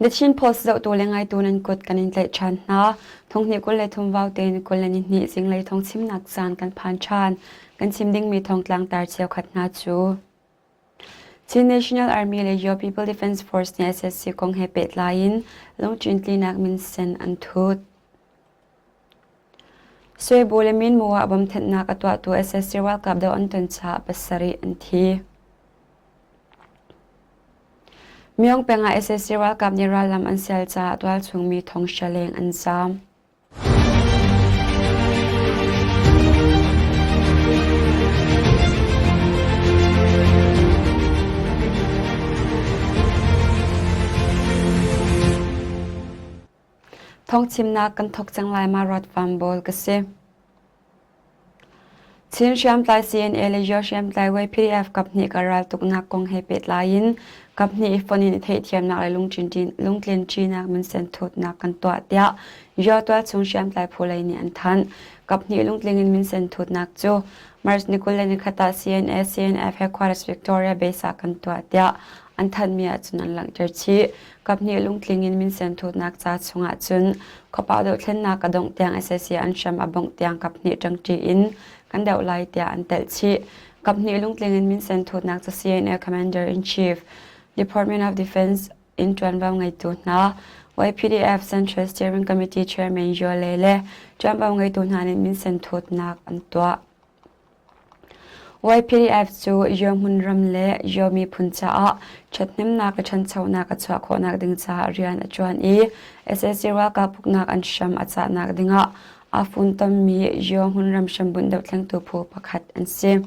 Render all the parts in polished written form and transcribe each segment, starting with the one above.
The Chin Post zohtu le ngaitu nan kut kan in tlaih ṭhan hna. Thonghnih 23 vaute in 22 zinglei thawngchimnak caan kan phan ṭhan. Kan chim dingmi thawngtlang tar cheukhat hna cu Chin National Army le Yaw People Defense Force nih SSC kong he pehtlai in lungṭintlinak minsen an thut. Suibu le Minmu ah bawmthenhnak a tuahtu SSC ralkap doh an ton caah pasarih an thi. Myong peng ah sac ralkap nih rallam an sial caah tualchung mi thonghra leng an zaam. Thawngchimnak kan thawk cang lai ma Ruat Van Bawl ka si. Chin hriamtlai CNA le Yaw hriamtlai YPDF kaphnih kar raltuknak kong he pehtlai in kaphnih i fonh in i theihthiamnak le lungtlinṭinak minsen thutnak kan tuah tiah Yaw tualchung hriamtlai phu lei nih an thanh. Kaphnih lungtling in minsen thutnak cu March ni 21 ah CNA CNF headquarters Victoria Base ah kan tuah tiah an thanhmi ahcun an langhter chih. Kaphnih lungtling in minsen thutnak ca chungah cun khuapau dohthlennak a dongh tiang sac an hram a bongh tiang kaphnih ṭangṭi in kan doh lai tiah an telh chih. Kaphnih lungtling in minsen thutnak ca CNA Commander-in-Chief, Department of Defense in ṭuanvo ngeitu hna, YPDF Central Steering Committee Chairman Yaw Le le ṭuanvo ngeitu hna nih minsen thutnak an tuah. YPDF cu Yaw hmunram le Yaw miphun caah ṭhathnemnak le ṭhanchonak a chuah khawhnak ding caah rian a ṭuan i sac ralkap uknak an hram a cahnak dingah aa funtommi Yaw hmunram hrambunh dohthlengtu phu pakhat an si.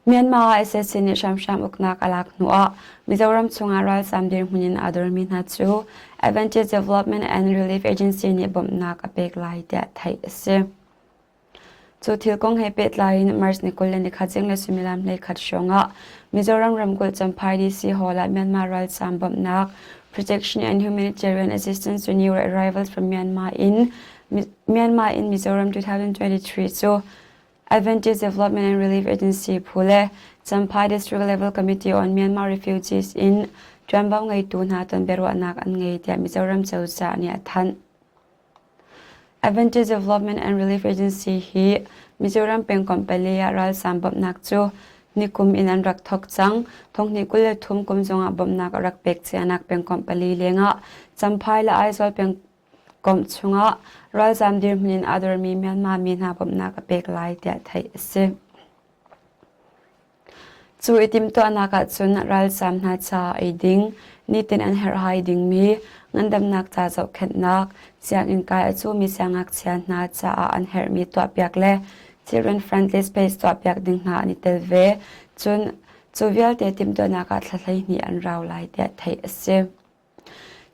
Myanmar ah sac nih hramhram uknak a lak hnuah Mizoram chungah ralzaam dirhmun in aa dormi hna cu Adventist Development and Relief Agency nih bawmhnak a pek lai tiah theih a si. Cu thil kong he pehtlai in March ni 24 zinglei suimilam 11 hrawngah Mizoram ramkulh Champhai DC Hall ah Myanmar ralzaam bawmhnak Protection and Humanitarian Assistance to New Arrivals from Myanmar in Myanmar in Mizoram 2023 cu Adventist Development and Relief Agency phu le Champhai District Level Committee on Myanmar Refugees in ṭuanvo ngeitu hna ton biaruahnak an ngei tiah Mizoram cozah nih a thanh. Adventist Development and Relief Agency hi Mizoram pengkomh pali ah ralzaam bawmhnak cu nikum in an rak thawk cang. Thonghnih 23 kum zongah bawmhnak a rak pek cianak pengkomh pali lengah Champhai le Aizawl peng komh chungah ralzaam dirhmun in aa dormi Myanmar mi hna bawmhnak a pek lai tiah theih a si. Cu i timhtuahnak ahcun ralzaam hna ca ei ding, nitin an herhhai dingmi, ngandamnak ca zohkhenhnak, sianginn kai a cumi siangngakchia hna caah an herhmi tuahpiak le children friendly space tuahpiak ding hna an i tel ve. Cun cu vialte timhtuahnak ah thla 12 an rau lai tiah theih a si.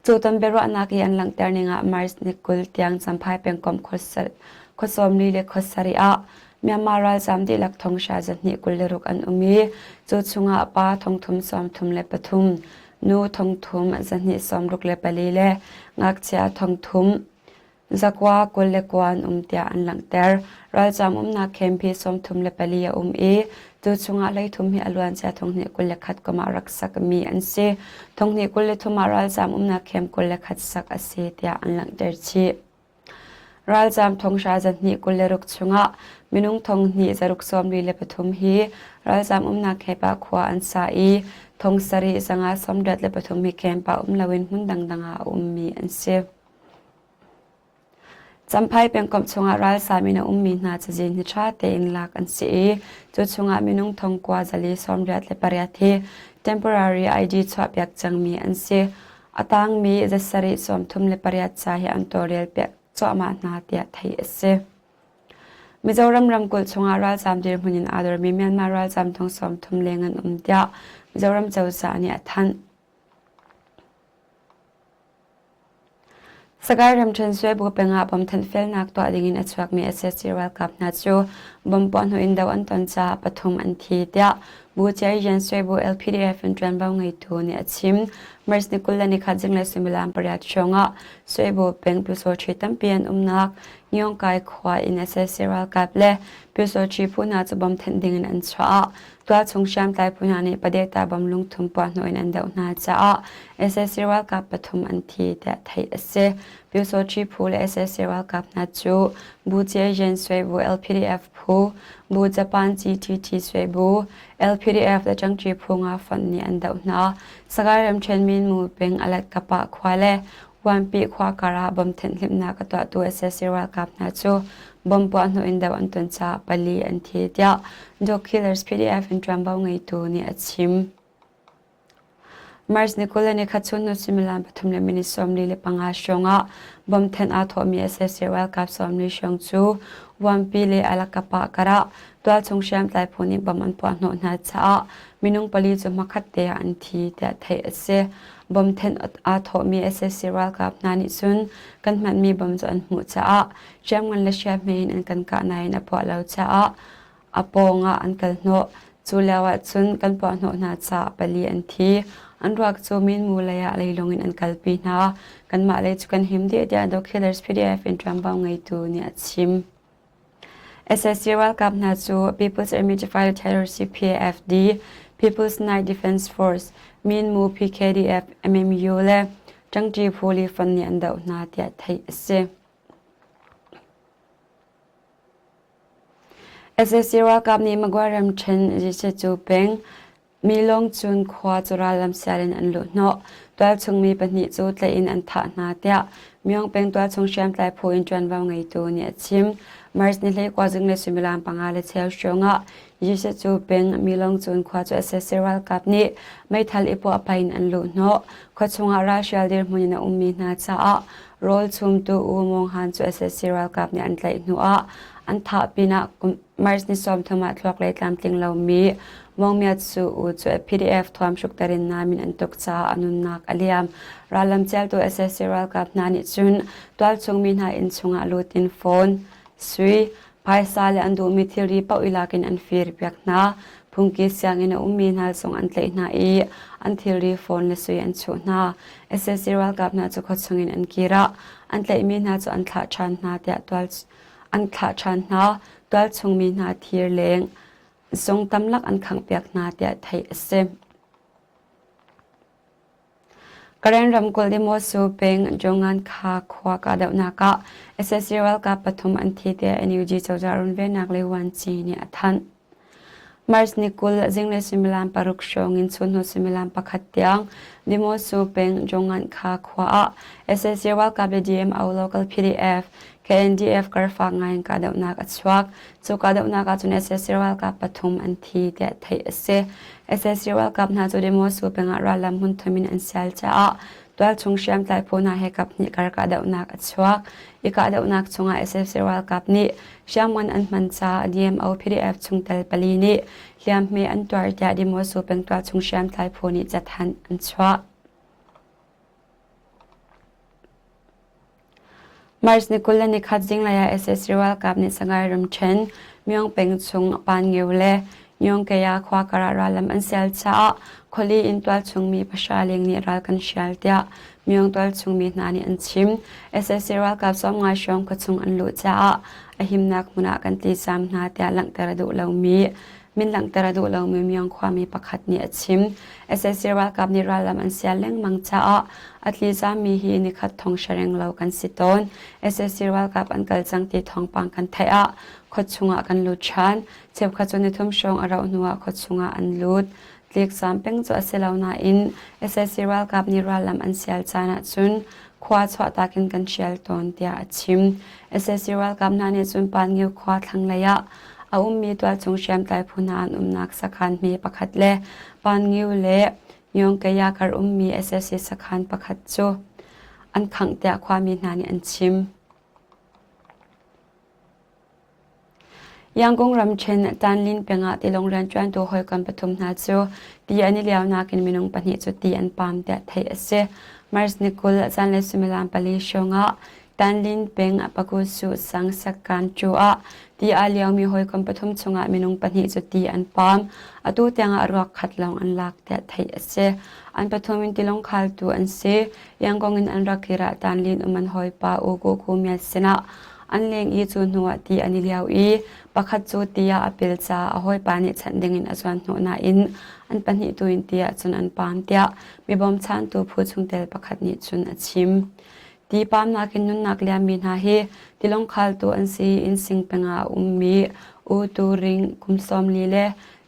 Cu ton biaruahnak i an langhter ning ah March ni 20 tiang Champhai pengkomh khua 40 le khua sarih ah Myanmar ralzaam dihlak thonghra 226 an um i cu chungah pa thongthum 33, nu thongthum 264 le ngakchia thongthum Zakua 29 an um tiah an langhter. Ralzaam umnak camp hi 34 a um i cu chungah 33 hi a luancia thonghnih 21 kum ah rak sakmi an si. Thonghnih 23 ah ralzaam umnak camp 21 sak a si tiah an langhter chih. Ralzaam thonghra zahnih 26 chungah minung thonghnih zaruk 43 hi ralzaam umnak camp ah khua an sa i thong sarih zanga 83 hi camp ah um loin hmun dangdang ah a ummi an si. Champhai pengkomh chungah ralzaam in a ummi hna cazin hi ṭha tein lak an si i cu chungah minung thong kua zali 78 hi temporary ID chuahpiak cangmi an si. A tangmi zasarih 38 ca hi an tawlrelpiak cuahmah hna tiah theih a si. Mizoram ramkulh chungah ralzaam dirhmun in aa dormi Myanmar ralzaam thong 30 leng an um tiah Mizoram cozah nih a thanh. Sagaing ramṭhen Suaibu peng ah bawmthanh felnak tuah dingin a chuakmi sac ralkap hna cu bomb puahhnawh in do an ton caah pathum an thi tiah Bu Ciayan Suaibu LPDF in ṭuanvo ngeitu nih a chim. March ni 21 zinglei suimilam pariat hrawngah Suaibu peng Pyusawṭhi tampi an umnak Ngyongkai khua in sac ralkap le Pyusawṭhi phu hna cu bawmthanh dingin an chuah ah. Tualchung hriamtlai phu hna nih Padeta bom lungthum puahhnawh in an doh hna caah sac ralkap pathum an thi tiah theih a si. Pyusawṭhi phu le sac ralkap hna cu Bu Cie Swe Bu LPDF phu, Bu Japan GTT Swe Bu, LPDF le Ṭangṭi phu nga fonh nih an doh hna. Sagaing ramṭhen Minmu peng Alatkapah khua le Wanpi khua kar ah bom thenhhlimhnak a tuahtu sac ralkap hna cu bom puahhnawh in doh an ton caah pali an thi tiah Dog Killers PDF in ṭuanvo ngeitu nih a chim. March ni 20 le nikhat chun hnu suimilam pathum le minute 45 hrawng ah bom then aa thawhmi sac ralkap 40 hrawng cu Wanpi le Alakapah karah tualchung hriamtlai phu nih bom an puahhnawh hna caah minung pali cu hmakhat te ah an thi tiah theih a si. Bom then aa thawhmi sac ralkap hna nih cun kan hmanmi bom cu an hmuh caah hriamngan le hriamhme in an kan kah nain a puah lo caah a pawng ah an kal hnawh. Cu lio ah cun kan puahhnawh hna caah pali an thi. An ruak cu Minmu lei ah leilung in an kalpi hna. Kanmah lei cu kan him dih tiah Dokhillers PDF in ṭuanvo ngeitu nih a chim. Sac ralkap hna cu People's Army Defile Terror CPAFD, People's Night Defense Force, Minmu PKDF, MMU le Ṭangṭi phu li fon nih an doh hna tiah theih a si. Sac ralkap nih Magway ramṭhen Zisecu peng Milong cun khua cu rallam sial in an luhhnawh. Tualchung mi pahnih cu tlaih in an thah hna tiah Myong peng tualchung hriamtlai phu in ṭuanvo ngeitu nih a chim. March ni 19 zinglei suimilam panga le cheu hrawng ah Yisecu peng Milong cun khua cu sac ralkap nih meithal i puah pah in an luhhnawh. Khua chungah ralhrial dirhmun in a ummi hna caah rawl chumtu U Mong Han cu sac ralkap nih an tlaih hnuah an thah pinah March ni 30 ah thluak lei tlamtling lomi Mong Myat Su U cu PDF thuam hrukter in namin an tuk caah a nunnak a liam. Rallam cialtu sac ralkap hna nih cun tualchung mi hna inn chungah lut in phone, sui, phaisa le an duhmi thilri paoh i lak in an fir piak hna. Phungki sianginn a ummi hna zong an tlaih hna i an thilri phone le sui an chuh hna. Sac ralkap hna cu khuachung in an kir ah an tlaihmi hna cu an thlah ṭhan hna tiah tual an thlah ṭhan hna. Tualchung mi hna thir leng zong tamlak an khanghpiak hna tiah theih a si. Karen ramkulh Demosu peng Jongan kha khua kahdohnak ah sac ralkap pathum an thi tiah NUG cozah runvennak le vuanci nih a thanh. March ni 20 zinglei suimilam paruk hrawng in chunhnu suimilam pakhat tiang Demosu peng Jongan kha khua ah sac ralkap le DMO local PDF KNDF karfak ngai in kahdohnak a chuak. Cu kahdohnak ah cun sac ralkap pathum an thi tiah theih a si. Sac ralkap hna cu Demosu peng ah rallam hmun thum in an sial caah tualchung hriamtlai phu hna he kaphnih kar kahdohnak a chuak. I kahdohnak chungah sac ralkap nih hriamngan an hman caah DMO PDF chungtel pali nih hliamhme an tuar tiah Demosu peng tualchung hriamtlai phu nih cathanh an chuah. March ni 21 zinglei ah sac ralkap nih Sangai ramṭhen Myong peng chung Pangeu le Myongkaya khua kar ah rallam an sial caah khuali in tualchung mi pahra leng nih ral kan hrial tiah Myong tualchung mi hna nih an chim. Sac ralkap sawmnga hrawng khuachung an luh caah a himnak hmun ah kan tlicaam hna tiah langhter a duh lomi min langhter a duh lomi Myong khuami pakhat nih a chim. Sac ralkap nih rallam an sial lengmang caah a tlicaammi hi nikhat thong hre lo kan si tawn. Sac ralkap an kal cang ti thawngpang kan theih ah khuachung ah kan lut ṭhan. Cheukhat cu nithum hrawng a rauh hnuah khuachung ah an lut. Tlikzaam peng cu a si lo nain sac ralkap nih rallam an sial caan ahcun khua chuahtak in kan hrial tawn tiah a chim. Sac ralkap hna nih cun Panngyo khua thlanglei ah a ummi tualchung hriamtlai phu hna an umnak sakhan hme pakhat le Panngyo le Myongkaya kar ummi sac sakhan pakhat cu an khangh tiah khuami hna nih an chim. Yangon ramṭhen Tanlin peng ah tilawng rianṭuantu hawikom pathum hna cu ti an i lionak in minung pahnih cu ti an paam tiah theih a si. March ni 20 zanlei suimilam pali hrawng ah Tanlin peng Pakusu sang Sakkan cu ah ti aa liomi hawikom pathum chungah minung pahnih cu ti an paam. Atu tiangah ruak khat lawng an lak tiah theih a si. An pathum in tilawng khaltu an si. Yangon in an rak kir ah Tanlin um an hawipa U Ku Ku Myat sinah. An leng i cu hnuah ti an i lio i pakhat cu ti ah a pil caah a hawipa nih chanh dingin a zuan hnawh nain an pahnih tu in ti ah cun an paam tiah mi bawmchantu phu chungtel pakhat nih cun a chim. Ti paamnak in nunnak liammi hna hi tilawng khaltu an si i innsing peng ah a ummi U Tu Ring kum 40 le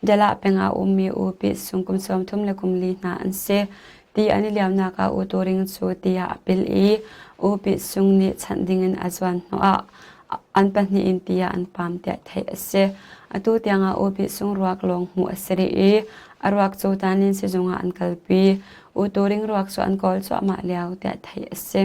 Dalah peng ah a ummi U Pi Sung kum 33 le kum li hna an si. Ti an i liamnak ah U Tu Ring cu ti ah a pil i U Pi Sung nih chanh dingin a zuan hnawh ah an pahnih in ti ah an paam tiah theih a si. Atu tiangah U Pi Sung ruak lawng hmuh a si rih i a ruak cu Tanlin sizung ah an kalpi. U Tu Ring ruak cu an kawl cuahmah lio tiah theih a si.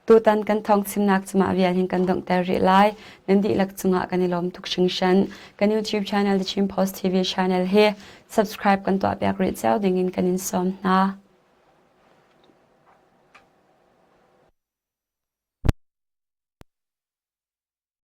Tutan kan thawngchimnak cu mah vial hin kan donghter rih lai. Nan dihlak cungah kan i lawm tuk hringhran. Kan YouTube channel The Chin Post TV channel hi subscribe kan tuahpiak rih cio dingin kan in sawm hna.